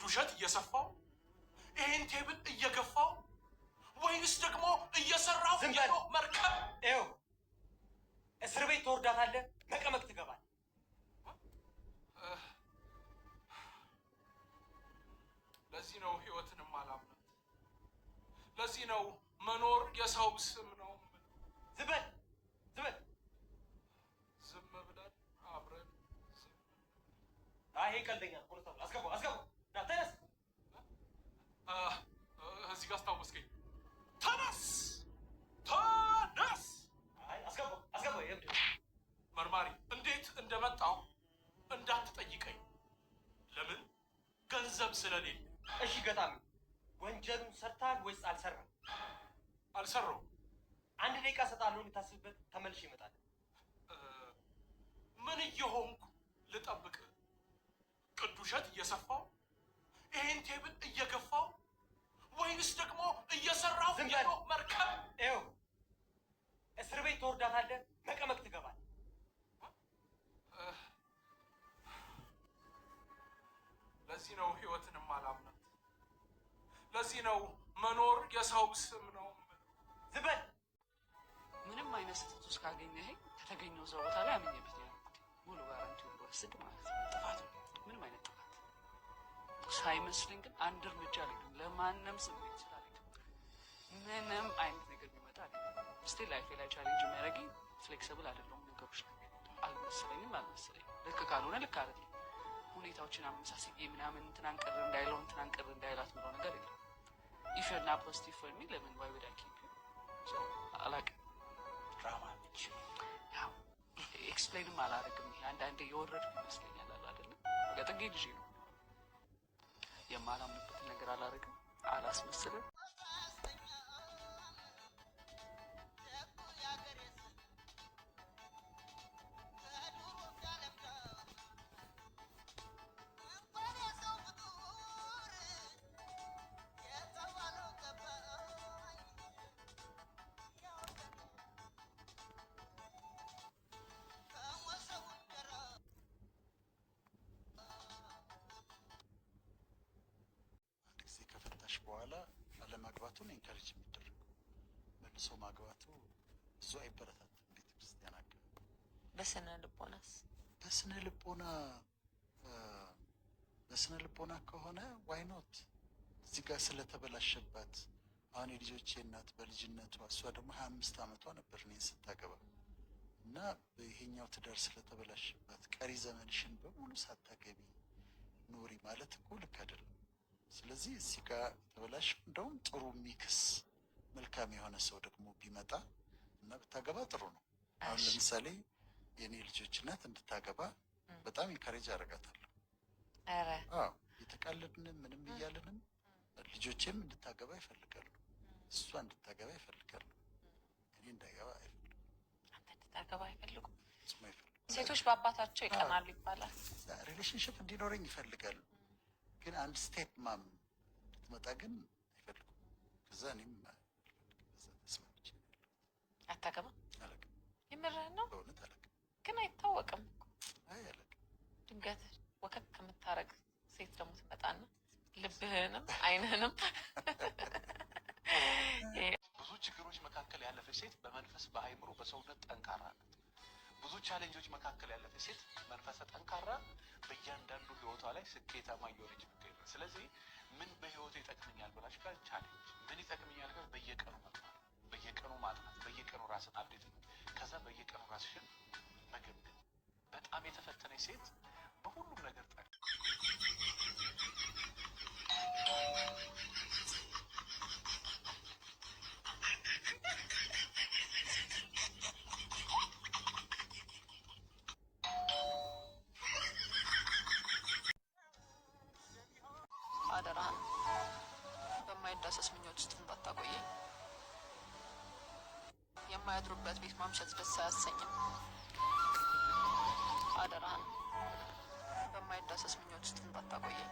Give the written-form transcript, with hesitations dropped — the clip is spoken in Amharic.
ቅዱሸት እየሰፋው፣ ይሄን table እየገፋው፣ ወይንስ ደግሞ እየሰራው ዝም በል። የኖህ መርከብ? ይኸው እስር ቤት ትወርዳታለህ፣ መቀመቅ ትገባለህ። ለዚህ ነው ህይወትንም አላምናት። ለዚህ ነው መኖር የሰው ስም ነው። ዝም በል፣ ዝም በል። ዝም ብለን አብረን ዝም። አይ፣ ይሄ ቀልደኛ ነው። ኮንስታብል አስገባው፣ አስገባው። ና ተነስ። እዚህ ጋር አስታወስከኝ። ተነስ ተነስ። አይ፣ አስገባው፣ አስገባው። ይሄ ምንድን ነው? መርማሪ፣ እንዴት እንደመጣው እንዳትጠይቀኝ። ለምን? ገንዘብ ስለሌለ። እሺ ገጣሚ፣ ወንጀሉን ሰርተሃል ወይስ አልሰራም? አልሰራውም። 1 ደቂቃ እሰጥሃለሁ እንድታስብበት፣ ተመልሼ እመጣለሁ። ምን እየሆንኩ ልጠብቅ? ቅዱሸት እየሰፋው፣ ይሄን table እየገፋው፣ ወይንስ ደግሞ እየሰራው ዝም በል። የኖህ መርከብ? ይኸው እስር ቤት ትወርዳታለህ፣ መቀመቅ ትገባለህ። ለዚህ ነው ህይወትንም አላምናት። ለዚህ ነው መኖር የሰው ስም ነው። ዝም በል። ምንም አይነት ስህተት ውስጥ ካገኘኸኝ ከተገኘው እዛው ቦታ ላይ አምኜበት ነው ያልኩት። ሙሉ guarantee ውን ወስድ ማለት ነው። ጥፋቱ ምንም አይነት ጥፋት ሳይመስለኝ ግን አንድ እርምጃ አልሄድም። ለማንም ስሜት ስላልሄድም ምንም አይነት ነገር ቢመጣ አልሄድም። Still life ኤ ላይ challenge የሚያደርገኝ flexible አይደለሁም ነገሮች ላይ። አልመሰለኝም አልመሰለኝም። ልክ ካልሆነ ልክ አይደለም። ሁኔታዎችን አመሳስዬ ምናምን እንትናን ቅር እንዳይለው፣ እንትናን ቅር እንዳይላት ምለው ነገር የለም። If you're not positive for me፣ ለምን why would I keep you? አላውቅም። ድራማ ነች። ያው explain ም አላደርግም። ይሄ አንዳንዴ የወረድኩ ይመስለኛል አለ አይደለም። በቃ ጥጌ ልጄ ነው። የማላምንበትን ነገር አላደርግም፣ አላስመስልም። አንድ ጊዜ ከፈታሽ በኋላ አለማግባቱን encourage የሚደረገው፣ መልሶ ማግባቱ ብዙ አይበረታትም ቤተክርስቲያን አካባቢ። በስነ ልቦናስ? በስነ ልቦና ከሆነ why not? እዚህ ጋር ስለተበላሸባት አሁን የልጆቼ እናት በልጅነቷ፣ እሷ ደግሞ 25 ዓመቷ ነበር እኔን ስታገባ፣ እና ይሄኛው ትዳር ስለተበላሸባት ቀሪ ዘመንሽን በሙሉ ሳታገቢ ኑሪ ማለት እኮ ልክ አይደለም። ስለዚህ እዚህ ጋር የተበላሸው እንደውም ጥሩ የሚክስ መልካም የሆነ ሰው ደግሞ ቢመጣ እና ብታገባ ጥሩ ነው። አሁን ለምሳሌ የእኔ ልጆች እናት እንድታገባ በጣም encourage አደርጋታለሁ። ኧረ! አዎ፣ እየተቃለድንም ምንም እያልንም ልጆቼም እንድታገባ ይፈልጋሉ። እሷ እንድታገባ ይፈልጋሉ። እኔ እንዳገባ አይፈልጉም። አንተ እንድታገባ አይፈልጉም። ፍጹም አይፈልጉም። ሴቶች በአባታቸው ይቀናሉ ይባላል። Relationship እንዲኖረኝ ይፈልጋሉ። ግን አንድ step mom እንድትመጣ ግን አይፈልጉም። ከዛ እኔም አልፈልግም። በዛ ተስማምቼ ነው ያለሁት። አታገባ? አላውቅም። የምርህን ነው? በእውነት አላውቅም። ግን አይታወቅም እኮ። አይ፣ አላውቅም። ድንገት ወከክ ከምታረግ ሴት ደግሞ ትመጣና ልብህንም አይንህንም ብዙ ችግሮች መካከል ያለፈች ሴት በመንፈስ፣ በአእምሮ፣ በሰውነት ጠንካራ ናት። ብዙ challenge ኦች መካከል ያለፈች ሴት መንፈሰ ጠንካራ፣ በእያንዳንዱ ህይወቷ ላይ ስኬታማ እየሆነች የምትሄድ ነው። ስለዚህ ምን በህይወቱ ይጠቅመኛል ብላችሁ ጋር challenge ምን ይጠቅመኛል ጋር በየቀኑ መማር፣ በየቀኑ ማጥናት፣ በየቀኑ ራስን update፣ ከዛ በየቀኑ ራስሽን መገምገም። በጣም የተፈተነች ሴት በሁሉም ነገር አደራህን በማይዳሰስ ምኞት ውስጥ እንዳታቆየኝ። የማያድሩበት ቤት ማምሸት ደስ አያሰኝም። አደራህን በማይዳሰስ ምኞት ውስጥ እንዳታቆየኝ።